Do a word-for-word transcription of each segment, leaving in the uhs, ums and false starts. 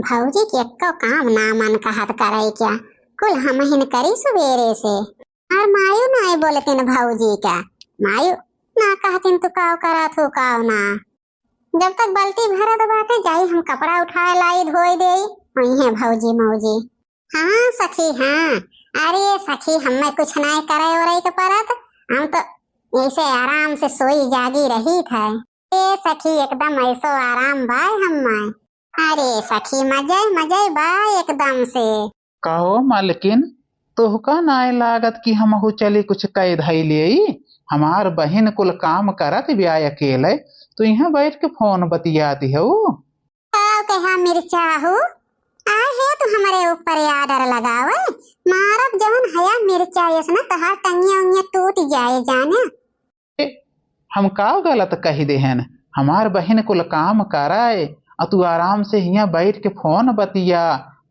भौजी के एक्को काम ना मन कहत करे क्या, कुल हमहिन करी सुबेरे से। और मायू नाय बोलतिन भौजी का, मायू ना कहतिन तू काव करत हो काव ना। जब तक बाल्टी भरत बाटे, जाई हम कपड़ा उठाए लाई, धोई देई, वही है भौजी मौजी। हाँ सखी, हाँ। अरे सखी, हमें कुछ नाय करे ओरे के परत, हम तो ऐसे आराम से सोई जागी रही थे। ए सखी, एकदम ऐसो आराम बाय हमें। अरे सखी, मजे मजे बाय एकदम से। कहो मालकिन, तोहका नाय लागत कि हमहू चली कुछ कह धई लेई? हमार बहिन कुल काम करत बिया अकेले, तू यहाँ बैठ के फोन बतियाती हऊ। का कहा मिर्चा हो? आए है तू हमरे ऊपर order लगावे, मारब जवन हया मिर्चा ऐसना तहार टंगिया उंगिया टूट जाए जाने। ए, हम का गलत कह देहन? हमार बहिन कुल काम कराए, अ तू आराम से हियाँ बैठ के फोन बतिया,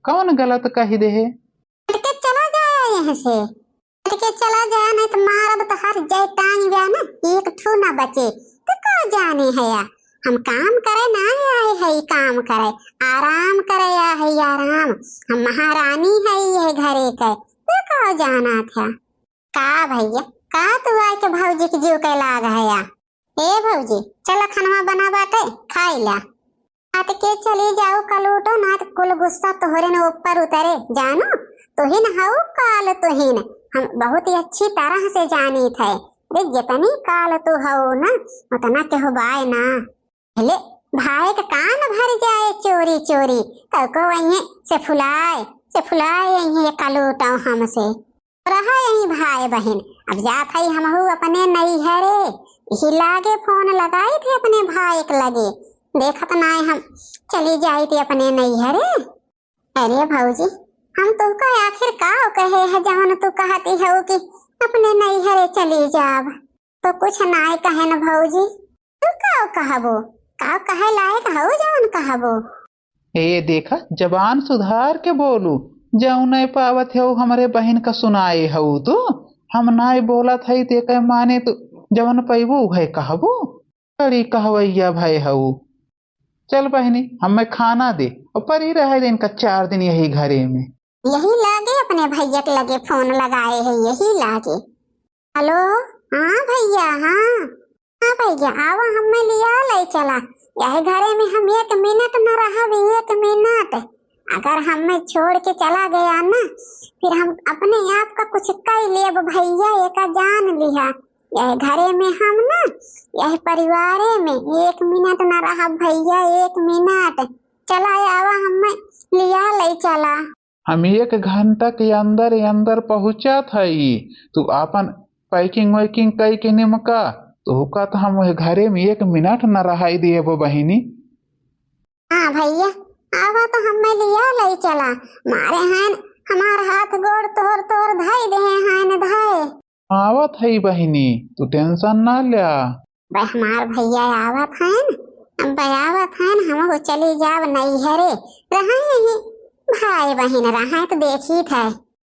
कौन गलत कह देहे? हट के चला जाए यहाँ से, हट के चला जाए, नहीं तो मारब तो हर जाए टांग बा ना, एक ठू ना बचे। तू का जाने है या? हम काम करे ना आए है, काम करे, आराम करे आ है आराम। हम महारानी है ये घरे के, तू का जाना था? का भैया, का तू आए के भौजी के जीव के लाग है या? ए भौजी, चला खनवा बना बाटे, खाई ला। हट के चली जाऊ कलूटो, ना तो कुल गुस्सा तोहरे न ऊपर उतरे। जानू, तुहिन हऊ काल तुहिन, हम बहुत ही अच्छी तरह से जानी थे। देख, जितनी काल तू हऊ ना, उतना केहू बाय ना। ले, भाई के कान भर जाए चोरी चोरी, तब को वहीं से फुलाए, से फुलाए यहीं कलूटो हमसे। रहा यहीं भाई बहिन, अब जात हई हमहू अपने नैहरे। यही लागे फोन लगाई थी अपने भाई के लगे, देखत नाय हम चली जाई थी अपने नैहरे। अरे भौजी, हम तुमका आखिर का कहे है जवन तू कहती हो कि अपने नैहरे चली जाब? तो कुछ नाय कहे न भौजी, तू का कहबो? का कहे लायक हो जवन कहबो? ए देखा, जबान सुधार के बोलू, जौने पावत हऊ हमरे बहिन का सुनाए हऊ तू। हम नाय बोलत हई तेके माने तू जवन पइबू उहे कहबू। बड़ी कहवैया भय हऊ। चल बहिनी, हमें खाना दे, और परी रहे दे इनका चार दिन यही घरे में। यही लागे अपने भैया के लगे फोन लगाए है, यही लागे। हेलो, हाँ भैया, हाँ। हाँ भैया, आवा, हमें लिया ले चला। यह घरे में हम एक मिनट न रहब, एक मिनट। अगर हमें छोड़ के चला गया ना, फिर हम अपने आप का कुछ कई लेब भैया, एका जान लिहा। यह घरे में हम ना, यह परिवारे में एक मिनट न रहब भैया, एक मिनट। चला आवा, हमें लिया ले चला। हम एक घंटा के अंदर अंदर पहुँचत हई। तू आपन packing वैकिंग कई के निमका, तोहका तो हम वह घरे में एक मिनट न रहाई देबो बहिनी। हाँ भैया, आवा तो हमें लिया ले चला। मारे हैं हमार हाथ गोड़ तोर तोर धाई दे हैं धाए। आवत हई बहिनी, तू tension ना ल्या। बे हमार भैया आवत हन, अब बे आवत हन, हमहू चली जाब नैहरे। रहे यहीं भाई बहिन, रहे तो देखी थे।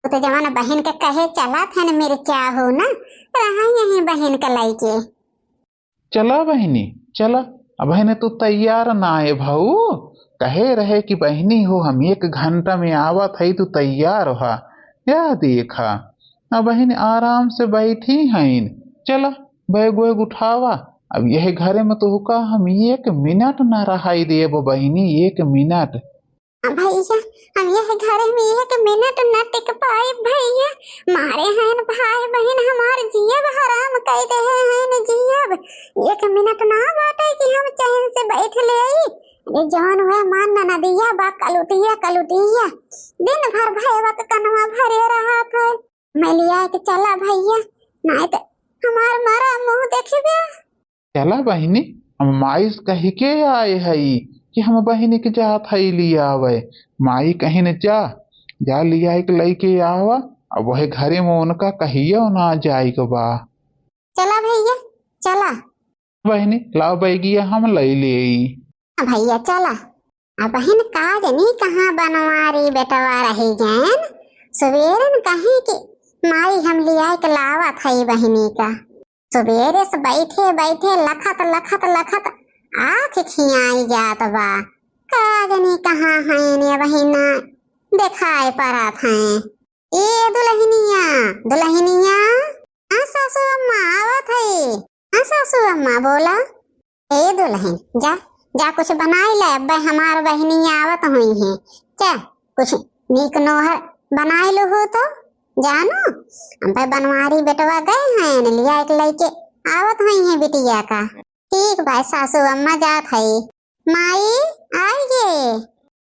तू तो जवन बहिन के कहे चलत हन मिर्चा हो ना, रहे यहीं बहिन के लइके। चला बहिनी, चला। अब बहिनी तू तैयार ना है भाऊ, कहे रहे कि बहिनी हो हम एक घंटा में आवत हई, तू तैयार हो। या देखा, अब बहिनी आराम से बैठी हईन। चला, बैग वैग उठावा। अब यह घरे में तोहका हम एक मिनट ना रहाई देब बहिनी, एक मिनट। भैया, हम यह घरे में एक मिनट न टिक पाए भैया। मारे हैं भाई बहिन हमार जियब हराम कई दे हैं जियब। एक मिनट ना बाटे कि हम चैन से बैठ ले आई। अरे जौन हुए मान ननदिया बा कलुटिया कलुटिया। दिन भर भैया के कनवा भरे रहा था। मैं लिया के चला भैया, नाय त हमार मरा मुँह देखबे। चला बहिनी, हम माई से कहि के आए हई कि हम बहिनी के जात हई लियावे। माई कहिन जा, जा लिया के लइके आवा। अब वह घरे में उनका कहियो ना जाए के बा। चला भैया, चला। बहिनी, लाओ बैगिया हम लई लेई। हाँ भैया, चला। अब बहिन का जनी कहाँ बनवारी बेटवा रही गैन। सुबेरन कहीं कि माई हम लिया के लावत हई बहिनी का। सुबेरे से बैठे बैठे लखत लखत लखत आँख खियाई जात बा। का जनी कहाँ हैं ने बहिना देखाए परत हैं। ए दुलहिनिया, दुलहिनिया, हाँ सासू अम्मा आवत है। हाँ सासू अम्मा बोला। ए दुलहिन, जा, जा कुछ बनाई ले, अब्बे हमार बहिनी आवत हुई हैं। जा, कुछ नीक नोहर बनाई लो हो तो, जानो, अब्बे बनवारी बेटवा गए हैं, लिया एक लइके आवत हुई हैं बिटिया का। ठीक बा सासू अम्मा, जात हई। माई, आई गे।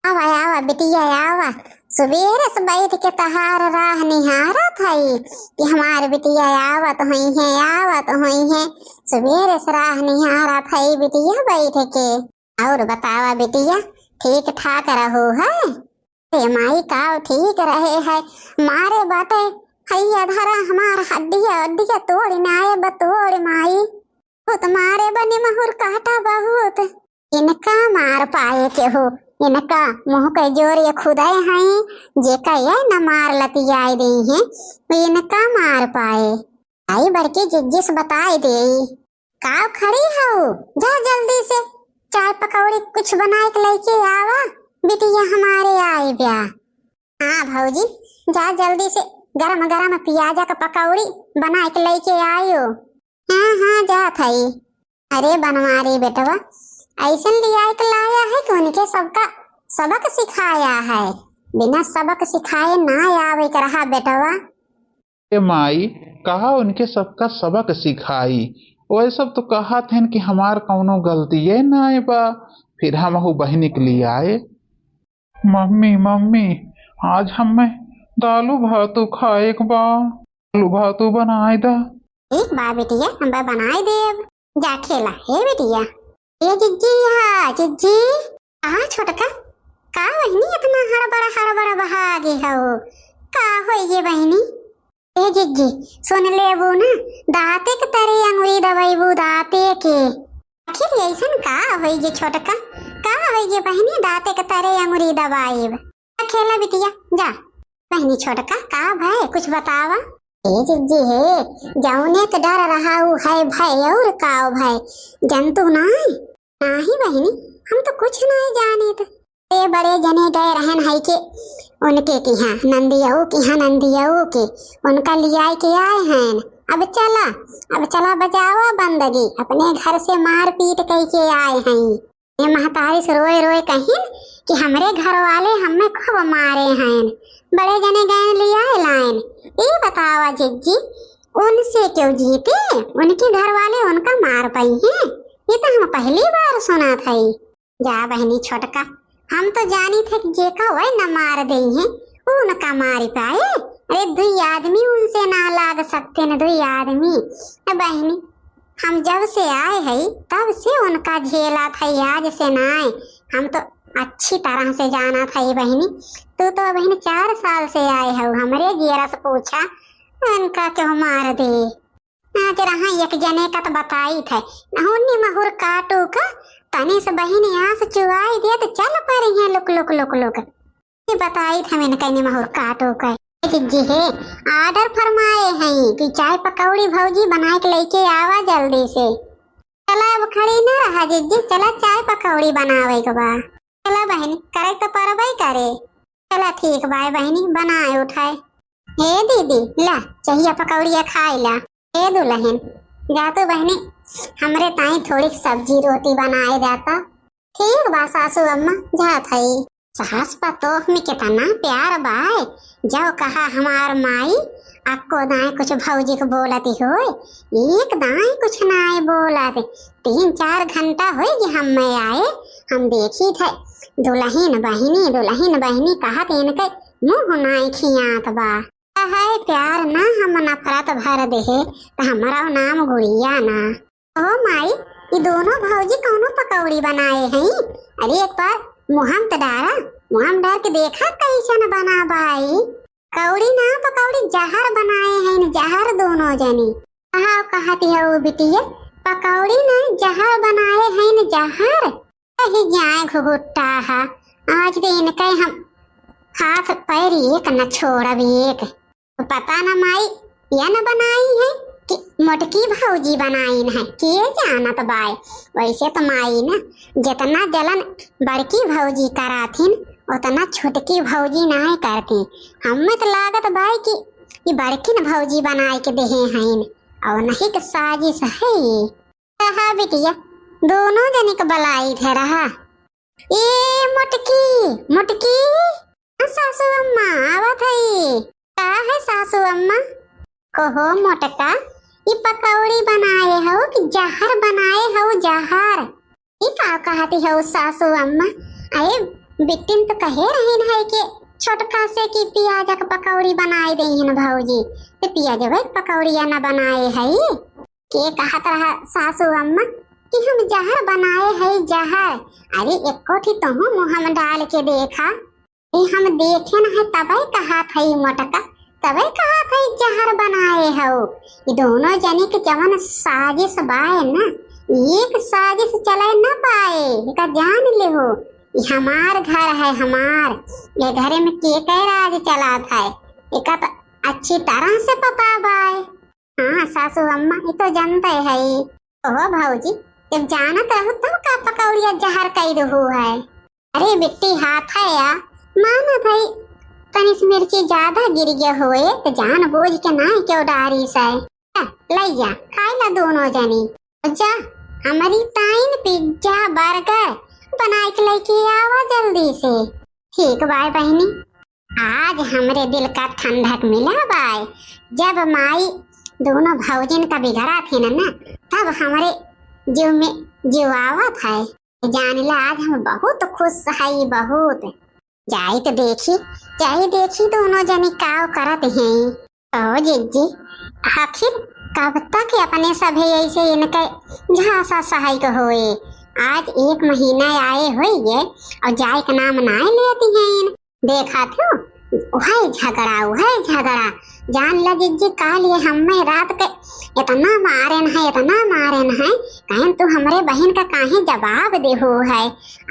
आवा, आवा बिटिया, आवा। सुबेरे से बैठ के तहार राह निहारत हई कि हमार बिटिया आवत हुई हैं, आवत हुई हैं। सुबेरे से राह निहारत हई बिटिया बैठ के। और बतावा बिटिया, ठीक ठाक रहू है? ए माई, का ठीक रहे है, मारे बाटे, हैया धरा हमार हड्डिया, हड्डिया तोड़ नाए बा तोड़ माई। बहुत मारे बा निमहुर काटा बहुत। इनका मार पाए के हो, इनका मुँह के जोर ये खुदाए हैं, जेका ये न मार लतियाए दे हैं, वो इनका मार पाए। आई बड़की जिज्जी से बताए दे। का खड़ी हऊ? जा जल्दी से चाय पकौड़ी कुछ बनाए के लइके आवा, बिटिया हमारे आए ब्या। हाँ भौजी, जा जल्दी से गरम गरम पियाजा का पकौड़ी बनाए के लइके आयो। हाँ, हाँ, जात हई। अरे बनवारी बेटवा, ऐसन लियाए के लाया है कि उनके सबका सबक सिखाया है। बिना सबक सिखाए ना आवे के रहा बेटवा। ए माई, कहा उनके सबका सबक सिखाई। ओए सब तो कहत हन कि हमार कौनो गलतिये नाय बा, फिर हमहू बहिनी के लियाए। मम्मी, मम्मी, आज हमें दालू भातू खाए के बा, दालू भातू बनाए दा। ठीक बा बिटिया, हम बनाए देब। जा खेला, हे बिटिया। ए जिज्जी, हाँ जिज्जी। कहा छोटका, का बहिनी इतना हड़बड़ हड़बड़ बहागे हऊ? का होइगे बहिनी? ए जिज्जी, सुन लेबू ना, दाँते के तरे अंगुरी दबैबू, दाँते के। आखिर ऐसन का होइगे छोटका, का होइगे बहिनी, दाँते के तरे अंगुरी दबाइब? जा खेला बिटिया, जा। बहिनी छोटका, का भय, कुछ बतावा। ए जिज्जी हे, जौने के डर रहा उ है भय, और काव भय, जंतु नाय। नाही बहिनी, हम तो कुछ नाय जानित। ए बड़े जने गए रहन है के उनके किहाँ, नंदियऊ किहाँ, नंदियऊ के, उनका लियाए के आए हैं। अब चला, अब चला बजावा बंदगी, अपने घर से मारपीट कइ के आए हैं। ए महतारी से रोए रोए कहिन कि हमरे घर वाले हमें खूब मारे हैं, बड़े जने गए लियाए लाइन। ई बतावा जिज्जी, उनसे क्यों जीते? उनके घर वाले उनका मार पइहें? ये तो हम पहली बार सुनत हई। जा बहिनी छोटका, हम तो जानित है कि जेका वही न मार देइहें, उ उनका मारी पाए। अरे दुई आदमी उनसे ना लाग सकते न, दुई आदमी। ए बहिनी, हम जब से आए हई तब से उनका झेलत हई, आज से नाय। हम तो अच्छी तरह से जानत हई बहिनी। तू तो बहिनी चार साल से आए हऊ, हमरे जियरा से पूछा, उनका क्यों मार दे? आज रहा एक जने का तो बताइत है, नहुन्नी महुर काटू का, तनी से बहिनी आस चुआई दे तो चल पड़ी है लुक लुक लुक लुक। ये बताइत हम इनका निमहुर काटो का। ए जिज्जी हे, order फरमाए हैं कि चाय पकौड़ी भौजी बनाए के लेके आवा जल्दी से। चला अब खड़ी न रहा जिज्जी, चला चाय पकौड़ी बनावे के बा। चला बहिनी, करे तो परबे करे। चला ठीक बा बहिनी, बनाए उठाए। हे दीदी, ला चहिया पकौड़िया खाए ला। हे दुलहिन, जा तो बहिनी, हमरे ताई थोड़ी सब्जी रोटी बनाए जाता। ठीक बा सासू अम्मा, जात हई। सास पतोह में कितना प्यार बाय, जब कहा हमार माई, अक्को दाई कुछ भौजी को बोलती होय, एक दाई कुछ नाय बोलत। तीन चार घंटा होय कि हम में आए, हम देखी थे, दुलहिन बहिनी, दुलहिन बहिनी कहत इनके मुँह नाय खियात बा। है प्यार ना हम नफरत भर देहे, त हमरा नाम गुड़िया ना। ओ माई, ई दोनों भौजी कौनो पकौड़ी बनाए हैं? अरे एक बार मुहम त डारा, मुहम डार के देखा कैसन बना बाई। कौड़ी ना पकौड़ी जहर बनाए हैं, जहर दोनों जनी। कहा कहती है वो बिटिया, पकौड़ी ना जहर बनाए हैं, जहर। कही जाए घुघुट्टा हा, आज दे इनके हम हाथ पैर एक न छोड़ब एक। पता न माई या न बनाई है, कि मोटकी भौजी बनाइन है, के जानत बाय। वैसे तो माई ना, जितना जलन बड़की भौजी कराथिन, उतना छोटकी भौजी नाय करती। हमें तो लागत बाय कि ई बड़किन भौजी बनाए के देहे हईन, और नहीं के साजिश है ये। कहा बिटिया, दोनों जनी के बलाई धरा। ए मोटकी, मोटकी। हाँ सासू अम्मा, आवत हई। का है सासू अम्मा? कहो मोटका, ई पकौड़ी बनाए हउ कि जहर बनाए हउ, जहर? ई का कहती हउ सासू अम्मा? अरे बिट्टिन तो कहे रहीन है कि छोटका से कि पियाज के पकौड़ी बनाए देहिन भौजी, तो पियाज के पकौड़िया न बनाए हई। के कहत रहा सासू अम्मा कि हम जहर बनाए हई, जहर? अरे एको ठी तोहू मुँह में डाल के देखा। ई हम देखे न है तबे कहत हई मोटका, तबे कहत हई जहर बनाए हउ। ई दोनों जनी के जवन साजिश बाय न, एक साजिश चले न पाए, एका जान लेहो। ई हमार घर है, हमार। ये घरे में के के राज चलात है, एका त अच्छी तरह से पता बाय। हाँ सासू अम्मा, ई तो जानते हई। ओहो भौजी, जब जानत रहू तब का पकौड़िया जहर कई रहू है? अरे बिट्टी, हाथ है या, मानत हई तनिस मिर्ची ज्यादा गिर गया होए तो जान बूझ के नाय क्यों डारी से। जा, लई जा, खाई ला दोनों जनी। जा, हमारी ताइन पिज्जा बर्गर बनाए के लेके आवा जल्दी से। ठीक बाय बहिनी। आज हमरे दिल का ठंडक मिला बाय, जब माई दोनों भौजिन का बिगड़ा थी ना, ना, तब हमरे जीव में जीव आवत है। जानिला आज हम बहुत खुश हई, बहुत। जाई तो देखी, जाई देखी दोनों जनी काव करत हैं। ओ जिज्जी, आखिर कब तक अपने सभे ऐसे इनके झांसा सहाय के होए? आज एक महीना आए होइए और जाए के नाम नाय लेती हैं। देखा थो, वही झगड़ा, वही झगड़ा। जान ल जिज्जी, काल ये हमें रात के इतना मारेन है, इतना मारेन है, कहेन तू हमरे बहिन का काहे जवाब देहो है?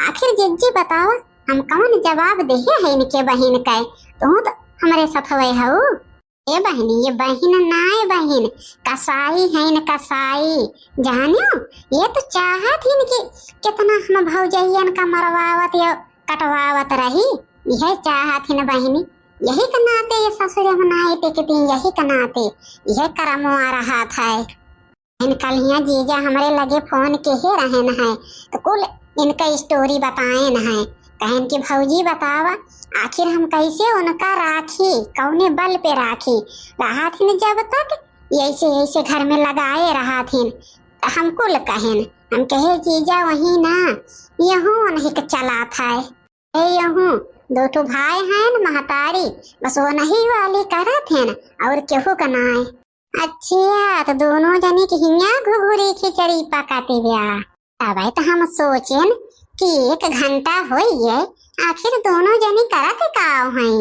आखिर जिज्जी बतावा, हम कौन जवाब देहे है इनके बहिन के? तू तो हमरे सथवे हऊ। ए बहिनी, ये बहिन नाय बहिन, कसाई हईन कसाई, जानियो? ये तो चाहत हिन कि कितना हम भौजैयन का मरवावत या कटवावत रही, यह चाहत हिन बहिनी। यही के नाते ये ससुरे में नाय टिकती, यही के नाते यह करमवा रहत है। इन कलिया जीजा हमरे लगे फोन किहे रहेन है, तो कुल इनका स्टोरी बताएन है। कहेन कि भौजी बतावा, आखिर हम कैसे उनका राखी, कौने बल पे राखी? रहत हिन जब तक ऐसे ऐसे घर में लगाए रहत हिन, तो हम कुल कहेन, हम कहे जीजा वही ना, यहूँ उन्हीं के चलात है। ए यहूँ, दो ठो भाई हैं न महतारी, बस वो नहीं वाली करत हैं न, और केहू का नाय। अच्छा, तो दोनों जनी के हियाँ घुघुरी खिचड़ी पकाती ब्या। तबे तो हम सोचेन कि एक घंटा होई है, आखिर दोनों जनी करत काव हैं।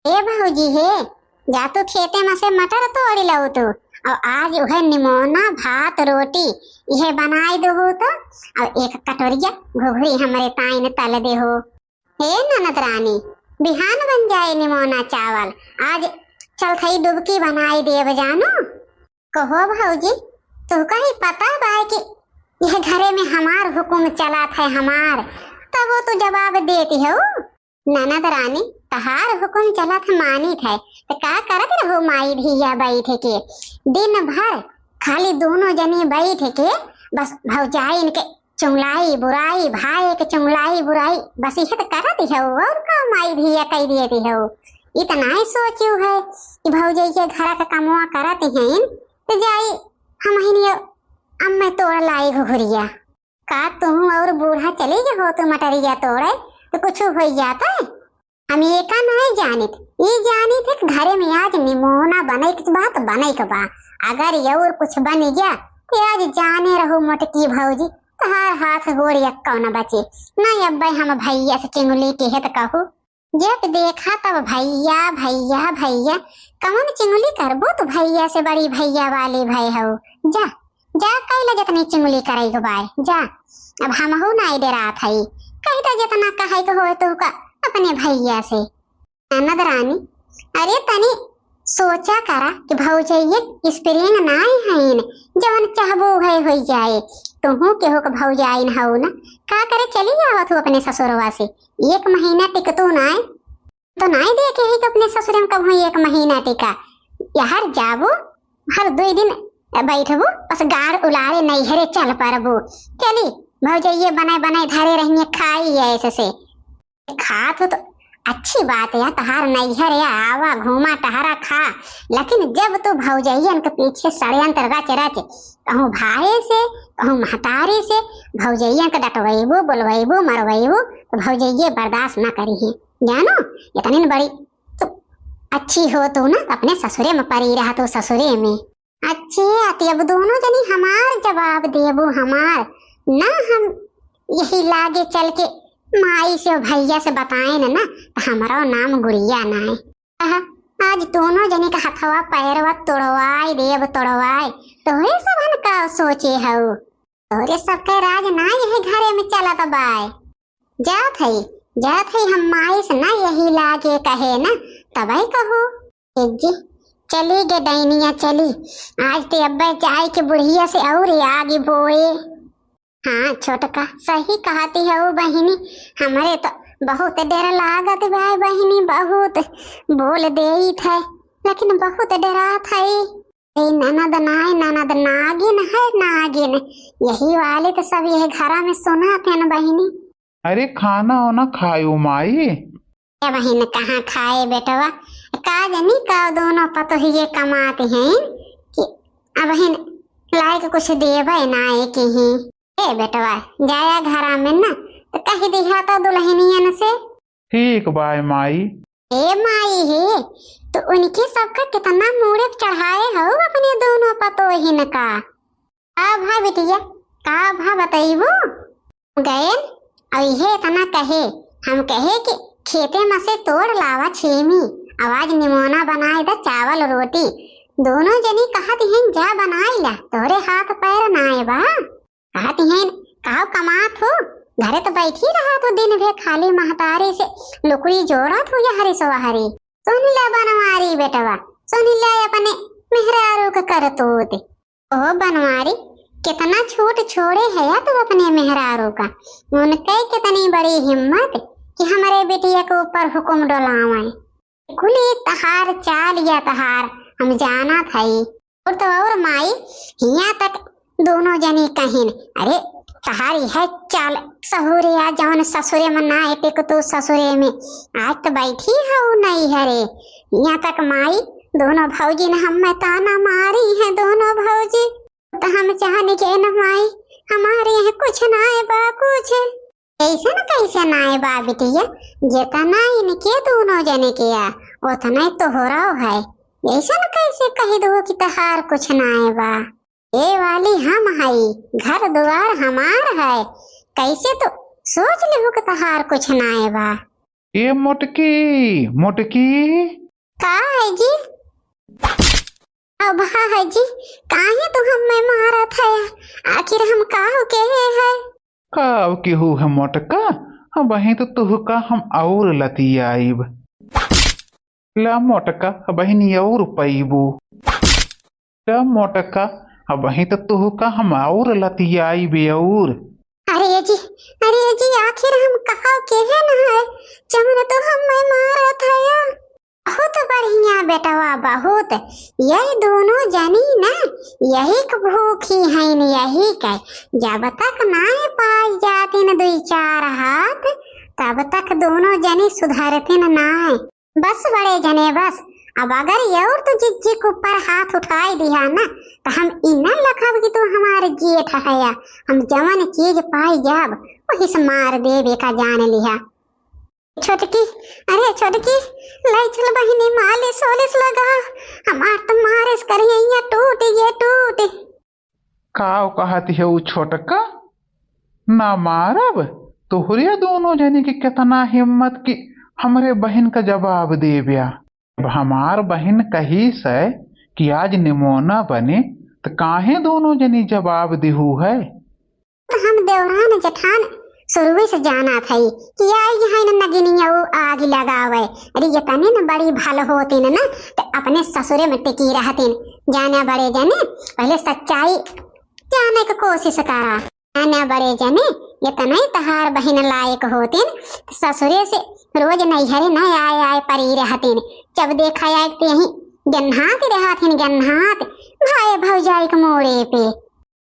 ए भौजी हे, जा तू खेते में से मटर तोड़ी लऊ तू, और आज उहे निमोना भात रोटी इहे बनाई देहू तो, और एक कटोरिया घुघुरी हमरे ताईन तल देहू। हे ननद रानी, बिहान बन जाए निमोना चावल, आज चलथई डुबकी बनाई देब जानो। कहो भौजी, तुहका ही पता बाय कि यह घरे में हमार हुकुम चलात है, हमार, तब वो तू जवाब देती हो। ननद रानी, तहार हुकुम चलत है, मानित है, त का करत रहो माई धिया बैठ के? दिन भर खाली दोनों जनी बैठ के बस भौजाइन के चुंगलाई बुराई, भाई के चुंगलाई बुराई, बस इहे त करत हो, और का माई धिया कह दिए हो? इतना ही सोचू है कि भौजाई के घर का कमवा करत हैं, तो जाई हम हिनियो अम्मे तोड़ लाई घुघुरिया। का तू और बूढ़ा चली गए हो तो मटरिया तोड़े, तो कुछ हो जाता है? हम ये का नहीं जानित, ये जानित है कि घरे में आज निमोना बने के बात बने के बा। अगर ये और कुछ बन गया, तो आज जाने रहो मोटकी भौजी, तहार हाथ गोड़ यक्को न बचे। नहीं अब्बे हम भैया से चिंगुली के है तो कहू, जब देखा तब भैया, भैया, भैया। कवन चिंगुली करबो तू भैया से, बड़ी भैया वाली भय हो। जा, जा कैला जतनी चिंगुली करे के बाय, जा। अब हमहू नाई डरात हई। कह दे जितना कहे के होए तू का अपने भैया से। ननद रानी, अरे तनी सोचा करा कि भौजइये spring नाई हईन, जवन चाहबू है होई जाए। तुहू केहू के भौजाइन हऊ ना, का करे चली आवत हू अपने ससुरवा से? एक महीना टिकतू नाई, तो नाई देखे ही कि अपने ससुरे में कबहूँ एक महीना टिका। यार जाबू, हर दुई दिन बैठबू, बस गाड़ उलारे नैहरे चल परबू। चली, भौजइये बनाए बनाए धरे रहिए, खाई ऐसे से। खात हो तो अच्छी बात है, तहार नैहर है, आवा घूमा टहरा खा, लेकिन जब तू भौजइयन के पीछे षड्यंत्र रच रच कहूँ भाई से, कहूँ महतारी से भौजइयन के डटवैबू, बोलवैबू, मरवैबू, तो भौजइये बर्दाश्त ना करी है। जानो, इतनी न बड़ी तो अच्छी हो तू ना, अपने ससुरे में परी रहा तू ससुरे में। अच्छे आती, अब दोनों जनी हमार जवाब देबू, हमार ना। हम यही लागे चल के माई से और भैया से बताएन ना, तो हमारो नाम गुड़िया ना है। आहा, आज दोनों जनी का हथवा पैरवा तोड़वाई देब, तोड़वाई। तोहरे सबहन का सोचे हऊ? तोहरे सबके राज ना यही घरे में चलत बाय। जात हई, जात हई, हम माई से ना यही लागे कहे ना, तबही कहू। ए जी, चली गे डैनिया चली, आज ते अब्बे जाए के बुढ़िया से और आगे बोए। हाँ छोटका, सही कहती हऊ बहिनी, हमरे तो बहुत डर लागत बा बहिनी, बहुत बोल देइत है, लेकिन बहुत डरात है। ए ननद नाय, ननद नागिन है, नागिन। यही वाले तो सब यह घरा में सुनात है न बहिनी। अरे खाना ओना खायो माई। ए बहिन, कहाँ खाए बेटवा, का जानी का दोनों पतोहिए कमात हैं कि अबहिन लायक कुछ देबे नाय की ही। ए बेटवा, जाया घरा में ना, तो कह दिहा तो दुल्हनियन से। ठीक बाय माई। ए माई हे, तो उनके सबका कितना मूड़े चढ़ाए हो अपने दोनों पतोहिन का। का भा बिटिया, का भा बतइबू? गएन, और इहे इतना कहे, हम कहे कि खेते में से तोड़ लावा छेमी, आवाज निमोना बनाए द चावल रोटी। दोनों जनी कहत हिन जा बनाई ला, तोरे हाथ पैर नाए बा। कहत हिन, काव कमात हो, घरे तो बैठी रहत हो दिन भर खाली महतारी से लुकड़ी जोड़त हो यहरी सो वहरी। सुन ले बनवारी बेटवा, सुन ले अपने मेहरारू के करतूत। ओ बनवारी, कितना छूट छोड़े है तू अपने मेहरारू का। उनके कितनी बड़ी हिम्मत कि हमरे बिटिया के ऊपर हुकुम डोलावे। कुली तहार चाल या तहार हम जानत हई। और तो और माई, हियां तक दोनों जनी कहिन, अरे तहार यह चाल सहुरे आ, जौन ससुरे में ना टिक तू ससुरे में, आज तो बैठी हऊ नैहरे। हियां तक माई, दोनों भौजी ने हम में ताना मारी है, दोनों भौजी। तो हम चाहने के न माई, हमारे यहाँ कुछ ना है बा कुछ। कैसे न कैसे ना है बा बिटिया, जितना इनके दोनों जने के आ, उतना ही तोहरा है। ऐसा न कैसे कह दो कि तहार कुछ ना है बा। ए वाली हम हई, घर दुआर हमार है, कैसे तो सोच लेहु कि तहार कुछ ना है बा। ए मोटकी, मोटकी। का है जी? अब हाँ है जी, काहे तू हमें मारत है? आखिर हम काव केहे है? काव केहू है मोटका? अबहीं तो तुहका हम और लतियाइब। ला मोटका, अबहीं और पइबू। ला मोटका, अबहीं तो तुहका हम और लतियाइब और। अरे जी, अरे जी, आखिर हम काव केहे न है, जवन तू हमें मारत है? बहुत बढ़िया बेटवा, बहुत। यही दोनों जनी ना, यही क भूखी हईन, यही के। जब तक नाय पाई जातिन दुई चार हाथ, तब तक दोनों जनी सुधरतिन नाय। बस बड़े जने बस, अब अगर और तो जिज्जी के ऊपर हाथ उठाई दिहा ना, तो हम ई ना लखब कि तू हमारे जेठ हया। हम जवन चीज पाई जाब, वही से मार देबे का जान लिहा। छोटकी, अरे छोटकी, लाई चल बहिनी, मालिश वालिश लगा, हमार तो मालिश करिए, ये टूट, ये टूट। काव कहत है उ छोटका? ना मारब? तोहरे दोनों जने के कितना हिम्मत कि हमरे बहिन का जवाब देब्या। अब हमार बहिन कही से कि आज निमोना बने, त काहे दोनों जनी जवाब दिहू है? त हम देवरान जेठान शुरुए से जानत हई कि आई है न नगिनिया उ आ आगि लगावै। अरे, एतने न बड़ी भल होतिन न, त अपने ससुरे में टिकी रहतिन। जाने बड़े जने, पहिले सच्चाई जाने क कोशिश करा। जाने बड़े जने, एतने तहार बहिन लायक होतिन, त ससुरे से रोज नैहरे न आए आए परी रहतिन। जब देखा आए त यहीं गन्हात रहतिन, गन्हात, भाई भौजाई के मोड़े पे।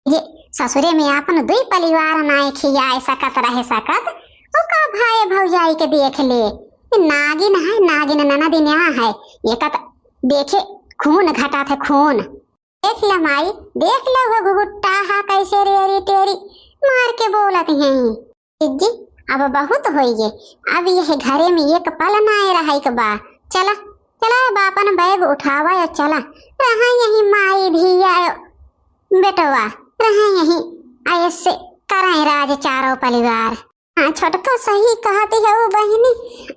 जे ससुरे में आपन दुई परिवार नाय खियाए सकत रहे सकत, ओका भाई भौजाई के देख ले। ये नागिन है, नागिन ननदिन्या है, ये का त देखे खून घटात है, खून। देख ले माई, देख ले वो घुघुट्टा हा कैसे रेरी टेरी मार के बोलत हैं। जिज्जी, अब बहुत होइगे, अब यह घरे में एक पल नाय रहै के बा। चला, चला, अब आपन बैग उठावा या चला। रहा यहीं माई धिया बेटवा, रहा यहीं, ऐसे करें राज चारों परिवार। हाँ, छोटका सही कहती है वो बहिनी,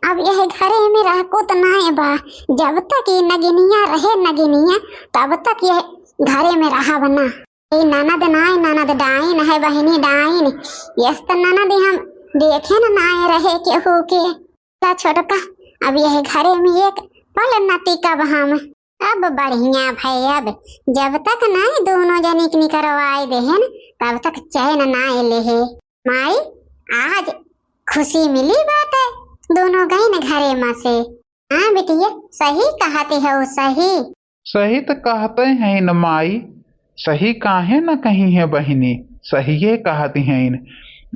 अब यह घरे में रहको त नाय बा। जब तक ये नगिनिया रहे नगिनिया, तब तक यह घरे में रहब ना। ई ननद नाय, ननद डाइन है, बहिनी डाइन। यस त ननद हम देखे न नाय रहे केहू के। ला छोटका, अब यह घरे में एक पल न टिकब हम। अब बढ़िया भई, अब जब तक नाय दोनों जनी के निकरवाए देहन, तब तक चैन नाय लेहे। माई, आज खुशी मिली बाटे दोनों गइन घरे में से। हाँ बिटिया, सही कहत हऊ, सही। सही त कहते हैं न माई, सही काहे न कही है बहिनी, सहिए कहती हैं।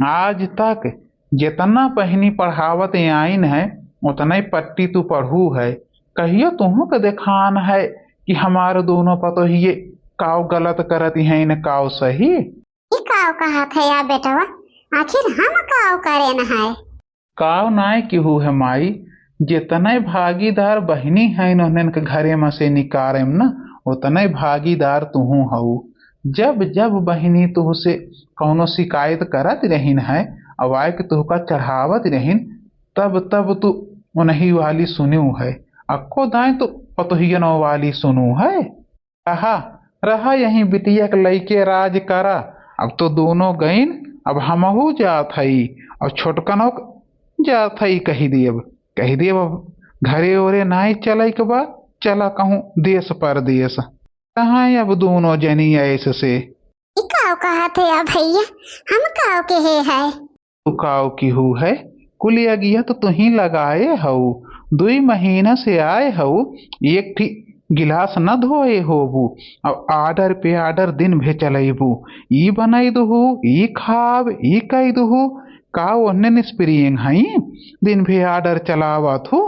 आज तक जितना बहिनी पढ़ावत आइन है, उतना ही पट्टी तू पढ़ू है। कहियो तुहूँ के देखान है कि हमार दोनों पतोहिए काव गलत करत हैं न काव सही। ई काव कहत है या बेटवा, आखिर हम काव करेन है? काव नाय केहू है माई, जेतने भागीदार बहिनी हैं उन्हन के घरे में से निकारेम न, उतने भागीदार तुहूँ हऊ। जब जब बहिनी तुहसे कौनो शिकायत करत रहिन है, अब आए के तुहका चढ़ावत रहिन, तब तब तू उन्हीं वाली सुनू है, अक्को दाएं तो पतोहियन वाली सुनू है। रहा, रहा यहीं बिटिया के लइके राज करा। अब तो दोनों गइन, अब हमहू जात हई, और छोटकनो के जात हई कही देब, कही देब अब घरे ओरे नाई चलई के बा, चला कहूँ देश परदेश। कहाँ अब दोनों जनी ऐस से। ई का कहत है या भैया, हम काव केहे है? तू काव केहू है? कुल अगिया तो तुहीं लगाए हऊ। दुई महीना से आए हऊ, एक ठी गिलास न धोए होबू। अब order पे order दिन भे चलैबू। ई बनाई दुहू, ई खाब, ई कई दुहू। का ओन्ने निष्प्रियंग हई? दिन भे order चलावत हो।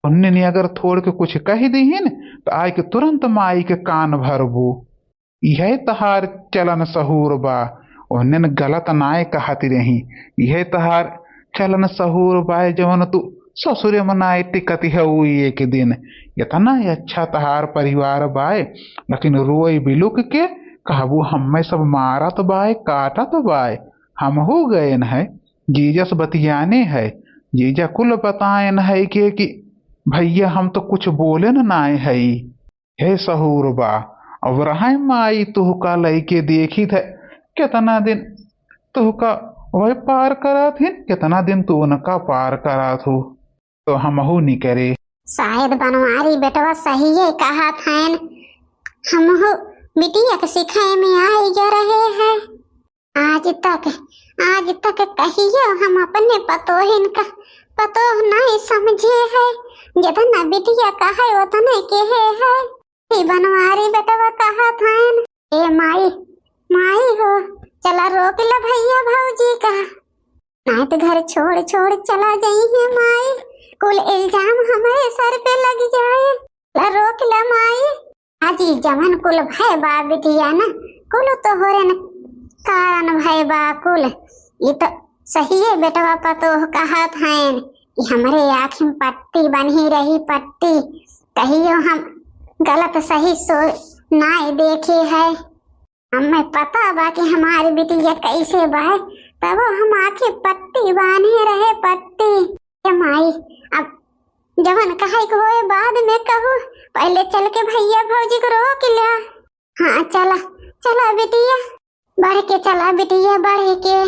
ओन्ने ने अगर थोड़ के कुछ कह दीहिन, त आए के तुरंत माई के कान भरबू। इहे तहार चलन सहूर बा, ओहने न गलत नाय कहत रही। इहे तहार चलन सहूर बाय, जवन तू ससुरे में नाय टिकत हऊ एक दिन। इतना अच्छा तहार परिवार बाय, लेकिन रोए बिलुक के कहबू, हम्मे सब मारत बाय, काटत बाय। हमहू गएन है, जीजा से बतियाने है, जीजा कुल बताएन है के कि भैया हम तो कुछ बोलेन नाय है। हे सहूर बा, अब रहे माई तुहका लइके देखित है, केतना दिन तुहका वह पार करात हिन, केतना दिन तू उनका पार करात हो, तो हमहू निकरे। शायद बनवारी बेटवा सहिए कहत हन, हमहू बिटिया के सिखाए में आइगा रहे हैं। आज तक, आज तक कहियो हम अपने पतोहिन का पतोह नाय समझे है, जितना बिटिया कहे उतने केहे है। ई बनवारी बेटवा कहत हन, ए माई, माई हो, चला रोक ले भैया भौजी का, नाय तो घर छोड़ छोड़ चला जइहैं माई, कुल इल्जाम हमरे सर पे लग जाए। ला रोक ले माई। आज ई जवन कुल भय बा बिटिया न, कुल तोहरे न कारण भय बा कुल। ई तो सहिए बेटवा पतोह कहत हन कि हमरे आँखी में पट्टी बन्ही रही, पट्टी। कहियो हम गलत सही सो नाय देखे है। हमें पता बा कि हमारी बिटिया कैसे बा, तब हम आँखी पट्टी बान्हे रहे, पट्टी। ए माई, अब जवन कहे के होए बाद में कहू, पहिले चल के भैया भौजी को रोक ल्या। हाँ, चला, चला बिटिया, बढ़ के चला बिटिया, बढ़ के।